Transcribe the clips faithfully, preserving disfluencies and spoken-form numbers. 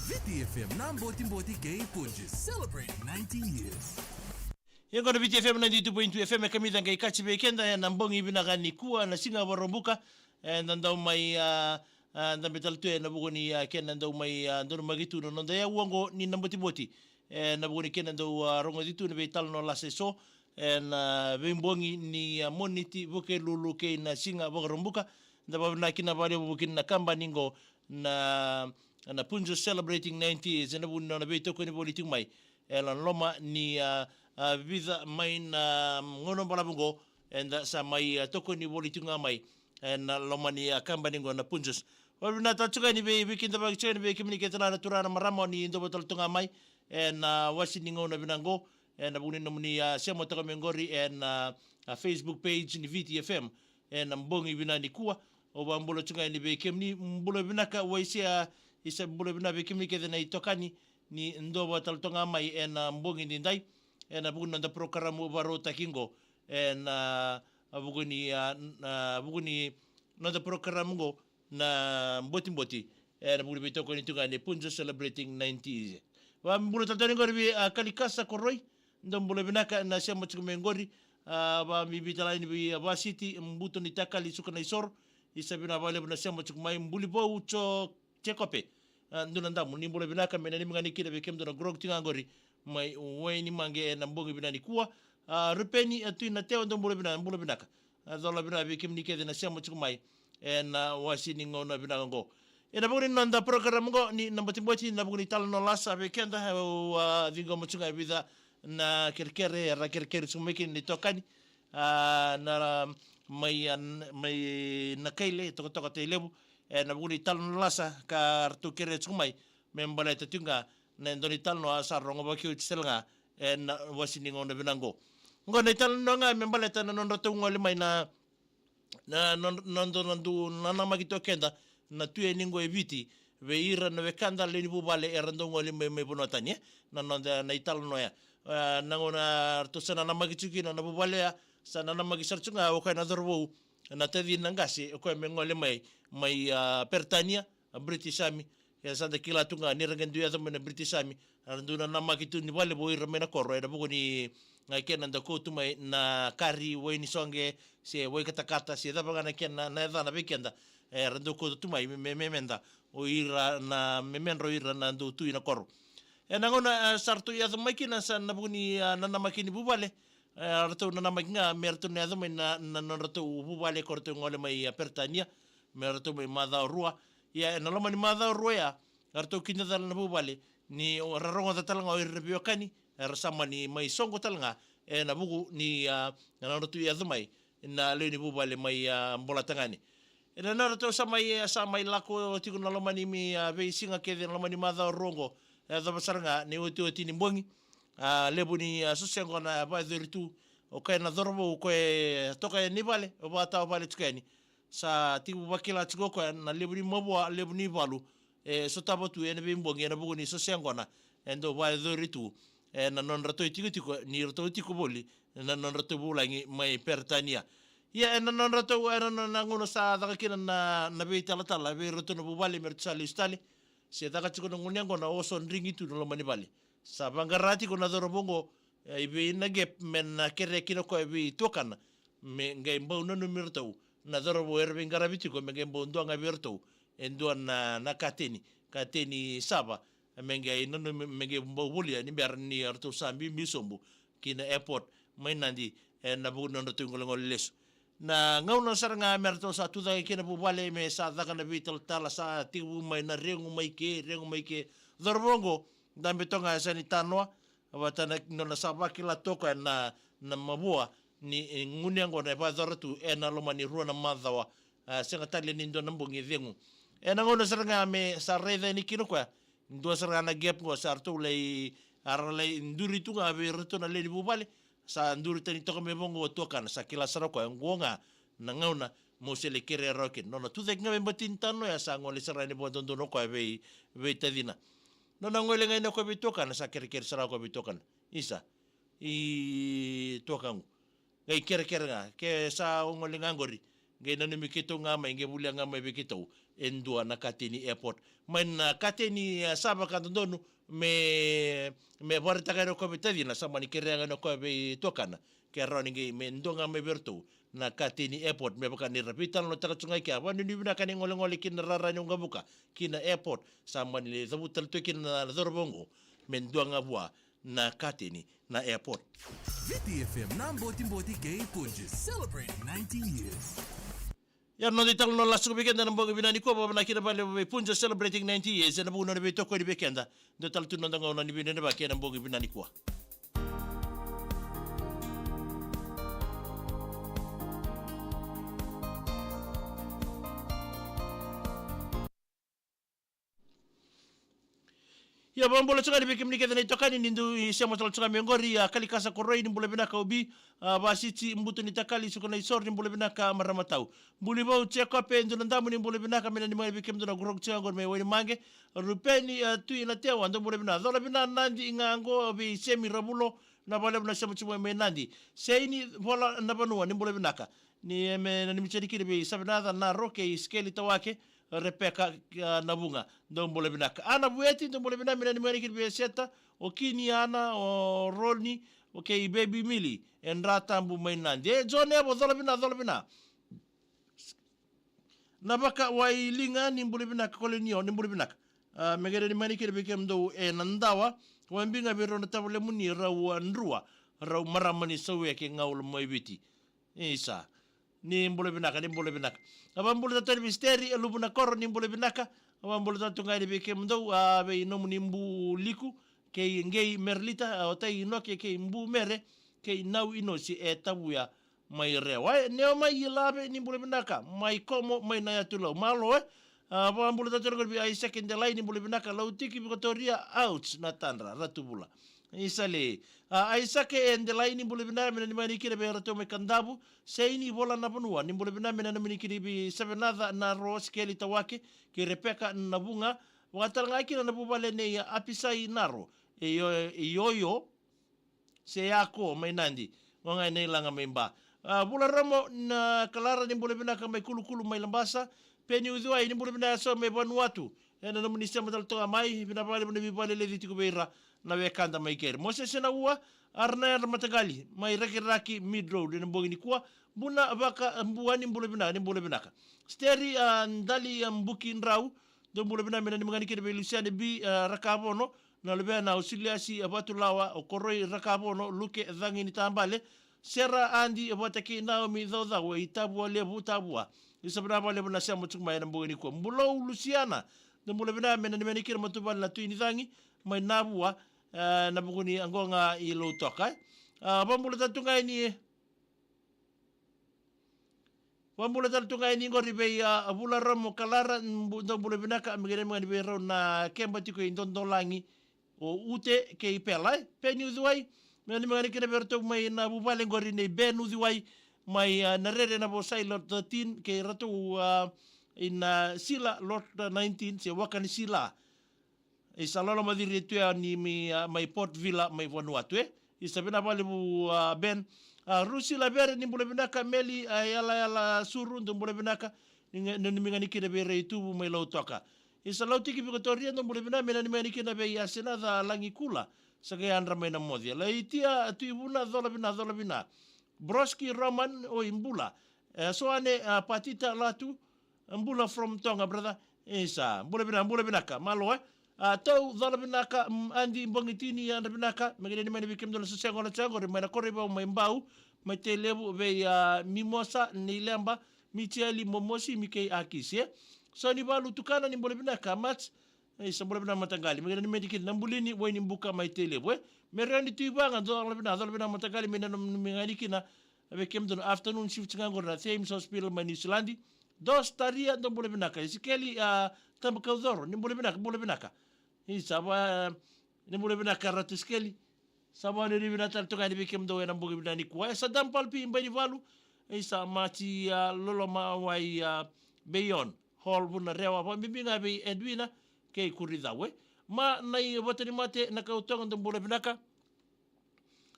Viti F M na Botiboti kei Punjas, celebrating ninety years. Ia qo na Viti F M ninety-two point two F M, e kamica qai kaci vei keda ena bogi vinaka nikua na siga Vakaraubuka. Eda dau mai, a, a, dabe tale tu ena vuku ni, a, kena dau mai, a, donumaki tu na noda yaua qo ni na Botiboti. Ena vuku ni kena dau, a, rogoci tu na veitalanoa lasa eso ena veibogi ni, a, Moniti, Vukelulu kei na siga Vakaraubuka. Da vakavinavinaka vakalevu kina na kabani qo na, na Punjas Celebrating ninety Years, ena vuku ni nona veitokoni voli tiko mai ena loma ni, a, a, vica mai na gauna balavu qo, eda sa mai, a, tokoni voli tiko ga mai ena loma ni, a, kabani qo na Punjas. Vakavinavinaka tale tiko yani vei, veikidavaki tiko yani vei kemuni kece na turaga na marama o ni dau vata tale tu ga mai ena, a, wase ni gauna vinaka qo. ena vuku ni nomuni a sema toka mai qori ena a Facebook page ni Viti F M ena bogi vinaka nikua. Au vakabula tu ga yani vei kemuni, bula vinaka Waisea, isa bula vinaka vei kemuni kece na itokani ni dua vakatale toka ga mai ena bogi nidai ena vuku ni noda porokaramu vakarautaki qo ena vuku ni a, a vuku ni noda porokaramu qo na botiboti ena vuku ni veitokoni tu ga ni Punjas Celebrating ninety. Vakabula tale tu yani qori vei a Kalikasa Koroi, dou bula vinaka na sema tiko mai qori. A vabibi tale yani vei a Vasiti, Buto ni Takali, Suka na Isoro, isa vinaka vakalevu na sema tiko mai. Buli vou Jo Jekope, a dua na damu, ni bula vinaka, me nanumi ga ni kina vei kemudou na grog tiko ga qori mai Wainimage ena bogi vinaka nikua. A Rupeni, a Tui Natewa, dou bula vinaka, bula vinaka. A cola vinaka vei kemuni kece na sema tiko mai ena wasi ni gauna vinaka qo. Ena vuku ni noda porokaramu qo ni na botiboti, na vuku ni talanoa lasa vei keda, au a ciqoma tu ga e vica na kerekere era kerekere tiko mai kina na itokani a na mai a mai Nakaile, Tokatoka, Tailevu, ena vuku ni talanoa lasa ka ratou kerea tiko mai me baleta tiko ga na dua na italanoa sa rogo vakaoti sara ga ena wasi ni gauna vinaka qo. Qo na italanoa ga me baleta na nodratou gole mai na na, na, na, na, na, na, nanamaki tu o keda na tu yani qo e Viti vei ira na wekada lewe ni vuvale era dau gole mai, mai vanua tani, e? Na noda na italanoa ya. A, na gauna ratou sa nanamaki tu kina na vuvale ya, sa nanamaki sara tu ga o koya na cauravou, na tacina qase, o koya me gole mai, mai a Peritania, a British Army, ke sa da kila tu ga ni ra qai dau yaco mai na British Army, era dau nanamaki tu ni vale vou ira mai na koro, ena vuku ni a kena da kauta mai na kari, wai ni soqe, se wai katakata, se cava ga na kena na yacana vei keda, era dau kauta tu mai me, me, memeda o ira na memedra o ira na dau tu ina koro. Ena gauna a sa ratou yaco mai kina sa na vuku ni a nanamaki ni vuvale, e, ratou nanamaki ga me ratou na yaco mai na, na nodratou vuvale ko ratou gole mai a Peritania, me ratou mai macawa rua. Ia ena loma ni macawa rua ya, eratou kidacala na vuvale ni ra rogoca tale ga o ira na veiwekani era sa mani mai soqo tale ga ena vuku ni a na nodratou yaco mai na lewe ni vuvale mai a Bolatagane. Ena nodratou sa mai, sa mai lako tiko na loma ni mi a veisiga kece na loma ni macawa rua oqo, e yacova sara ga ni otioti ni bogi, a levu ni a soseqo na vakayacori tu o koya na cauravou, o koya e toka yani vale, o vakatawa vale tiko yani. Sa tekivu vakila tiko o koya na levu ni mavoa, levu ni valu e sotava tu ena veibogi ena vuku ni soseqona e dau vakayacori tu ena nodratou itikotiko ni ratou tiko voli na nodratou vulagi mai Peritania. Ia ena nodratou, ena nona gauna sa caka kina na, na veitalatala vei iratou na vuvale me ratou sa lesu tale, se caka tiko na gunu yaqona, oso drigi tu na loma ni vale. Sa vaqara tiko na cauravou oqo, e, i vei na gap me na kerea kina o koya vei tuakana me qai bau nanumi iratou na cauravou era veiqaravi tiko, me qai bau dua ga vei iratou e dua na, na kateni, kateni sava, me qai nanumi, me qai bau volia ni bera ni ratou sa biubiu sobu ki na airport mai Nadi ena vuku ni nodratou igolegole lesu. Na gauna sara ga me ratou sa tucake kina vuvale me sa caka na veitalatala, sa tekivu mai na regu mai ke, regu mai ke. Cauravou oqo, dabe toka ga e sa ni tanoa, vata na nona sa vakila toka na, na mavoa ni, e, gunu yaqona e vakayacora tu ena loma ni rua na macawa, a, sega tale ni dua na bogi e cegu. Ena gauna sara ga me sa raica yani kina o koya, dua sara ga na gap oqo sa ratou lai, a ra lai duri tu ga vei iratou na lewe ni vuvale, sa duri tani toka mai vaqo o tuakana, sa kila sara o koya oqo ga na gauna meu se lai kerea rawa kina. Nona tucake ga me bati ni tanoa ya sa gole sara yani vakadodonu o koya vei, vei tacina. Nona gole ga yani o koya vei tuakana, sa kerekere sara o koya vei tuakana. Isa, i tuakaqu, qai kerekere ga, ke sa o gole ga qori, qai nanumi keitou ga mai, qai volia ga mai vei keitou e dua na kateni airport. Mai na kateni, e, sava ka dodonu me, me vakaraitaka yani o koya vei tacina, sa mani kerea ga yani o koya vei tuakana, ke rawa ni qai me dua ga mai vei iratou na kateni airport, me vaka ni ra veitalanoataka tu ga i kea. Vakanuinui vinaka ni golegole ki na rara ni waqavuka ki na airport, sa mani lai cavuta tale tu kina na cauravou oqo me dua ga vua na kateni na airport. Viti F M na botiboti kei Punjas, celebrating ninety years. Ia na noda italanoa lasa vei keda ena bogi vinaka nikua, vakavinavinaka vakalevu vei Punjas, celebrating ninety years, ena vuku ni nona veitokoni vei keda. Dua tale tu na noda gauna ni veinanavaki ena bogi vinaka nikua. Ia, vakabula tiko ga yani vei kemuni kece na itokani ni dui sema tale tiko ga mai oqori, a Kalikasa Koroi, ni bula vinaka. Obi, a Vasiti Butu ni Takali, Suka na Isoro, ni bula vinaka marama tau. Bulivou Jekope Duladamu, ni bula vinaka, me nanumi ga yani vei kemudou na Grogu tiko ga oqori mai Wainimage. Rupeni, a Tui Natewa, dou bula vinaka. Cola vina Nadi ga oqo vei Semi Ravulo, na vakalevu na sema tiko mai Nadi. Seini Vola na Vanua, ni bula vinaka. Ni me nanumi tiko yani kina vei Savenaca Naro kei Sikeli Tawake, Repeka, a, Navuga, dou bula vinaka. Ana Vueti, dou bula vinaka, me nanumi ga yani kina vei Seta, o Kini, Ana, o Roni, o kei Bebi Mili, e Dra Tabu mai Nadi. E Jone Evo, cola vina, cola vina. Na Vakawailiga, ni bula vinaka. Kolenio, ni bula vinaka. A, me qai nanumi ga yani kina vei kemudou e Nadawa, vakabibi ga vei rau na tavalemuni, rau a Drua, rau marama ni Saueke, Gaula mai Viti. Isa. Ni bula vinaka, ni bula vinaka. A vakabula tale tu yani vei Steri, e Luvu na Koro, ni bula vinaka. A vakabula tale tu ga yani vei kemudou, a vei nomuni Bu Liku, kei Qei Merelita, a o Tai Inoke, kei Bu Mere, kei Nau Inosi e Tavuya mai Rewa. E Neomai Ilave, ni bula vinaka. Mai Komo, mai Nayatulau. Malo, e. A vakabula tale tu yani vei Aisake Delai, ni bula vinaka. Lautiki Vikatoria, ouch, na tadra, Ratu Vula. Isa le. A, Aisake e Delai, ni bula vinaka, me nanumi ga yani kina vei iratou mai Kadavu. Seini Vola na Vanua, ni bula vinaka, me nanumi ga yani kina vei Savenaca Naro, Sikeli Tawake, kei Repeka Navuga. Vakatalega kina na vuvale nei, a, Apisai Naro, e Io-, e Ioio, se Yako mai Nadi, oga e Nailaga mai Ba. A, Vula Romo na Kalara, ni bula vinaka, mai Kulukulu mai Labasa. Peni Uciwai, ni bula vinaka, so mai Vanuatu. Ena nomuni sema tale toka mai, vinaka vakalevu na veivakaleleci tiko vei ira na wekada mai keri. Mosese Naua, Arana Yadra Mataqali, mai Rakiraki Mid Road, ena bogi nikua. Buna Vakabua, ni bula vinaka, ni bula vinaka. Steri, a, Dali, a, Buki Drau, dou bula vinaka, me nanumi ga yani kina vei Lusiane Bi, a, Rakavono, na luvena o Suliasi, a, Vatulawa, o Koroi Rakavono, Luke Cagi ni Tabale, Sera Adi, a, vata kei Naomi Caucau, i Tavua Levu, Tavua. Isa, vinaka vakalevu na sema tiko mai ena bogi nikua. Bulou Lusiana, dou bula vinaka, me nanumi ga yani kina matavuvale na Tui ni Cagi, mai Navua, e, na vuku ni oqo ga i Lautoka, e. A, vakabula tale tu ga yani, vakabula tale tu ga yani oqori vei, a, Vula Romo Kalara, bu-, dou bula vinaka, me qai nanumi ga yani vei rau na keba tiko i Dodolagi, o Ute kei Pela, e. Peni Uciwai, me nanumi ga yani kina vei iratou mai na vuvale oqori nei Ben Uciwai, mai, a, Narere, Navosai, Lot thirteen, kei iratou, a, i Nasila, Lot nineteen, se Wakanisila. Isa, Lolo Maciri tu yani mai, a, mai Port Vila, mai Vanuatu, e. Isa, vinaka vakalevu, a, Ben. A, Rusi Lavere, ni bula vinaka. Meli, a, Yalayala Suru, dou bula vinaka. Ni ga, nanumi ga yani kina vei Rai Tuvu mai Lautoka. Isa, Lautiki Vikatoria, dou bula vinaka, me nanumi ga yani kina vei, a, Senaca Lagikula, sa qai yadra mai Namoce. Laitia Tuivuna, cola vina, cola vina. Broski Roman, oi bula. E, Soane, a, Patita Latu, bula from Toga, brother. Isa, bula vinaka, bula vinaka. Malo, e. A, Tau, cola vinaka, mm, Adi Bogitini, yadra vinaka. Me qai nanumi ga yani vei kemudou na soseqo na tsago, mai na Koreivau, mai Bau, mai Tailevu, vei, a, Mimosa, Neileba, Micheli, Momosi, Mikei, Akisi, e. Sonivalu Tukana, ni bula vinaka, Mats. Isa, bula vinaka mataqali. Me qai nanumi ga yani kina na Bulini, Wainibuka mai Tailevu, e. Merioni Tuivaga, cola vina, cola vina mataqali, me nanumi ga yani kina vei kemudou na afternoon shift ga oqori na Thames Hospital mai Niusiladi. Dos Taria, dou bula vinaka. Isikeli, a, Tabakaucoro, ni bula vinaka, bula vinaka. Isa, va, ni bula vinaka Ratu Isikeli. Sa vakanuinui vinaka tale tu ga yani vei kemudou ena bogi vinaka nikua. E Sadam Palpi, Bainivalu. Isa, Mati, a, Loloma Wai, a, Beion. Hall, Vunarewa, vakabibi ga vei Edwina kei Kuricau, e. Ma na i Votanimate, Nakautoga, dou bula vinaka.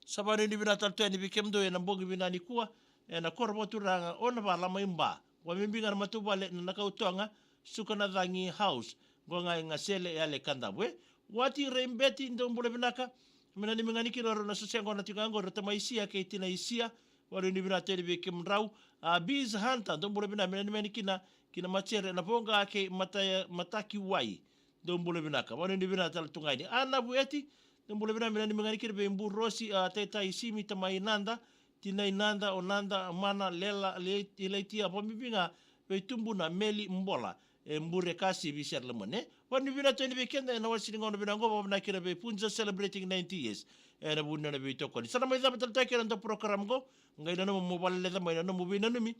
Sa vakanuinui vinaka tale tu yani vei kemudou ena bogi vinaka nikua, ena koro vakaturaga o Navala mai Ba. Vakabibi ga na matavuvale na Nakautoga, Sukanacagi House. Qo ga i Gasele, Yale, Kadavu, e. Wati Reibeti, dou bula vinaka. Me nanumi ga yani kina rau na soseqo na tiko ga oqori, Tama Isia kei Tina Isia. Vakanuinui vinaka tu yani vei kemudrau. A, Bees Hunter, dou bula vinaka, me nanumi ga yani kina, kina Macere, Navoqa kei Mata-, Matakiwai. Dou bula vinaka. Vakanuinui vinaka tale tu ga yani. Ana Vueti, dou bula vinaka, me nanumi ga yani kina vei Bu Rosi, a, Taitai Simi, Tamai Nada, Tinai Nada, o Nada, Mana, Lela, Lei-, Ilaitia, vakabibi ga vei Tubuna, Meli, Bola, e Bure, Kasivi, Sere, Lemone. Vakanuinui vinaka tu yani vei keda ena wase ni gauna vinaka oqo, vakavinaka kina vei Punja celebrating ninety years. Ena vuku ni nona veitokoni. Sa na mai cava tale tu yani kina na noda program oqo, qai nanuma mo vakaleleca mai na nomu veinanumi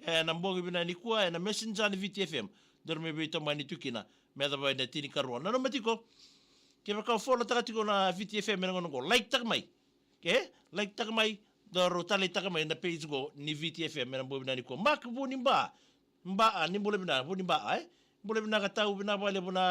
ena bogi vinaka nikua, ena Messenger ni Viti F M. Daru mai veitomani tu kina me yacova na tinikarua. Nanuma tiko, Kevaka o follow taka tiko na Viti F M ena gauna qo, like taka mai. Ke? Like taka mai, daru taleitaka mai na page qo ni Viti F M ena bogi vinaka nikua. Mark Vuniba. Ba, a, ni bula vinaka, Vuniba, e? Bula vinaka tau, vinaka vakalevu na